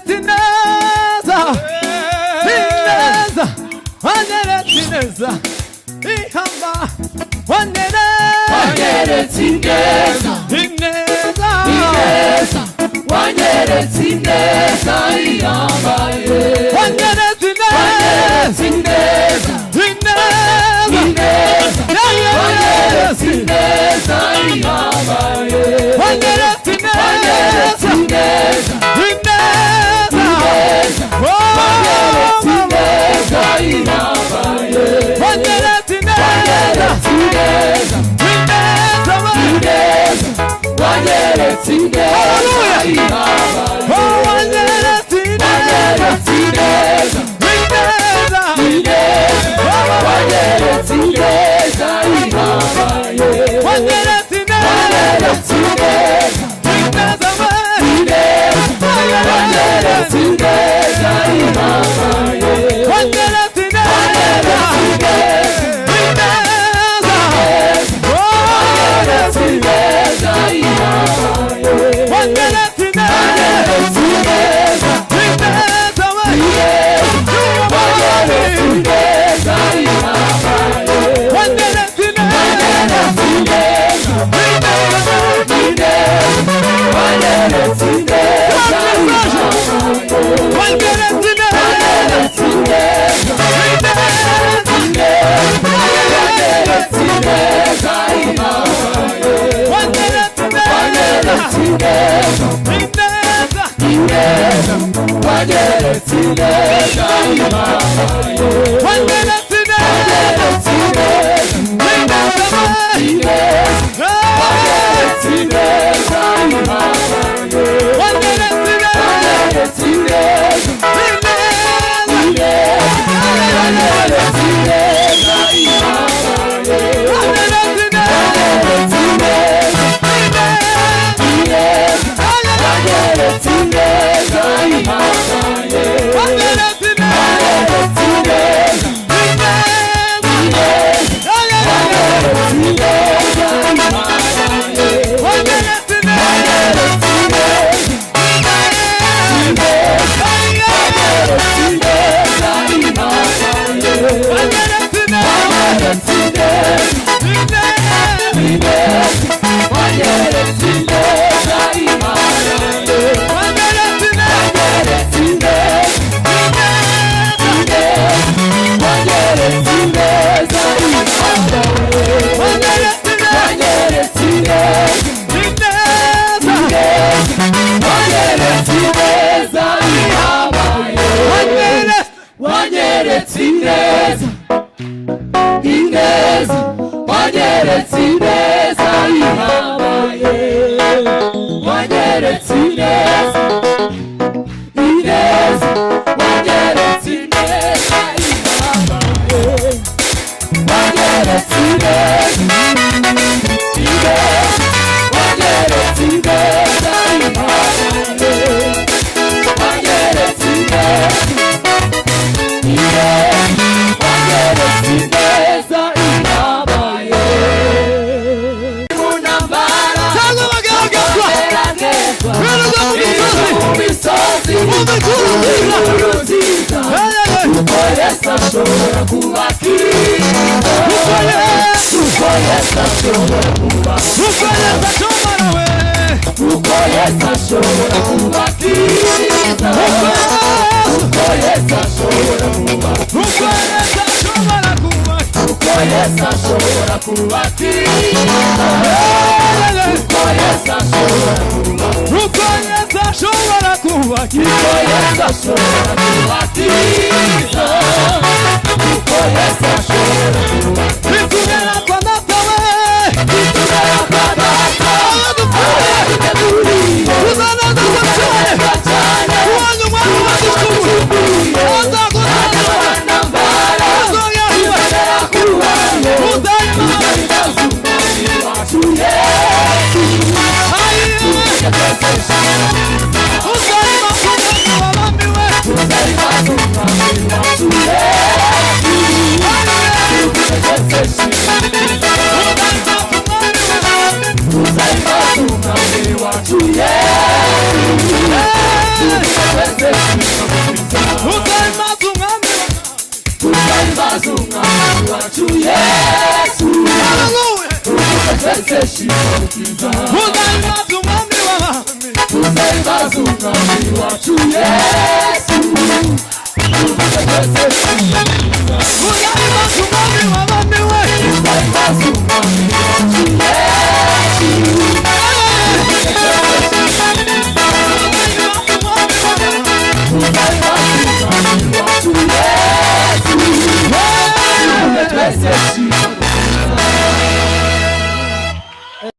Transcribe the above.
Wanyeretse ineza, ineza, wanyeretse ineza ihamba, wanyeretse. Wanyeretse ineza. Ineza. Ineza, wanyeretse ineza ihambaye. Wanyeretse ineza. Wanyeretse ineza. Ineza. Ineza. Wanyeretse. Wanyeretse ineza ihambaye. Wanyeretse. Wanyeretse Ineza. Ineza. Ineza. Ineza. Wanyeretse ineza ihambaye. Wanyeretse ineza. Wanyeretse ineza. Ineza. Ineza, wanyeretse ineza. Hallelujah. Ihambaye. Oh, wanyeretse ineza. Wanyeretse ineza. Ineza. Ineza, wanyeretse ineza ihambaye. Wanyeretse ineza. Wanyeretse ineza. Ineza. Ineza, wanyeretse ineza ihambaye. Wanyeretse ineza. Ineza. Ineza. Wanyeretse ineza ihambaye. Wanyeretse ineza. Wanyeretse ineza. Ineza. Ineza, wanyeretse ineza ihambaye. Wanyeretse ineza. Wanyeretse ineza. Ineza, wanyeretse ineza ihambaye. Wanyeretse ineza. Wanyeretse ineza. Ineza, wanyeretse ineza ihambaye. Wanyeretse ineza. Wanyeretse ineza. Ineza. Ineza, wanyeretse ineza ihambaye. Wanyeretse ineza. Wanyeretse ineza. Ineza. Ineza, wanyeretse ineza ihambaye. Wanyeretse ineza. Wanyeretse ineza. Ineza. Ineza, wanyeretse ineza ihambaye. Wanyeretse ineza. Wanyeretse ineza. Ineza. Ineza, wanyeretse ineza ihambaye. Wanyeretse ineza. Wanyeretse ineza. Ineza. Ineza, wanyeretse ineza ihambaye. Wanyeretse ineza. Wanyeretse ineza. Ineza, wanyeretse ineza ihambaye. Wanyeretse ineza. Wanyeretse ineza. Ineza. Ineza, wanyeretse ineza ihambaye. Wanyeretse ineza. Wanyeretse ineza. Ineza, wanyeretse ineza ihambaye. Wanyeretse ineza. Wanyeretse ineza. Ineza. Ineza, wanyeretse ineza ihambaye. Wanyeretse. Wanyeretse ineza. Ineza, wanyeretse ineza ihambaye. Wanyeretse ineza. Ineza, wanyeretse ineza ihambaye. Wanyeretse ineza. Ineza, wanyeretse ineza ihambaye. Wanyeretse ineza. Ineza, wanyeretse ineza ihambaye. Mu ntambara Cyangwa bagaragazwa. bageragezwa, Birirwa mu misozi. mu misozi, Mu mikuru nziza. inkuru nziza, Hey, kuko Yesu ashobora kubakiza. Kuko Yesu. Kuko Yesu ashobora kubakiza. Kuko Yesu ashobora we. Kuko Yesu ashobora kubakiza. Kuko Yesu. Kuko Yesu ashobora kubakiza. Kuko Yesu ashobora kuba. Kuko Yesu ashobora kubakiza. Kuko Yesu ashobora kubakiza. Kuko Yesu ashobora kuba. Kuko Yesu ashobora kubakiza. Kuko Yesu ashobora kubakiza. Bitugera kwa data we. Bitugera kwa data. Aho duteguriye. Tuzanezerwa cyane. Tuzanezerwa cyane. Kubonye umwami waducunguye. Azagutanga. Ntambara. Azongera. Tuzagera kubayo. Uzayimana. Tuzahimbaza umwami wacu Yesu. Ayiwe. Uzayima kumwami w'abami we. Tuzahimbaza umwami wacu Yesu. Ayiwe. wacu Yesu. Haleluya. Tuvuge twese shima umukiza. Uzahimbaza umwami w'abami. Tuzahimbaza umwami wacu Yesu. Tuvuge twese shima.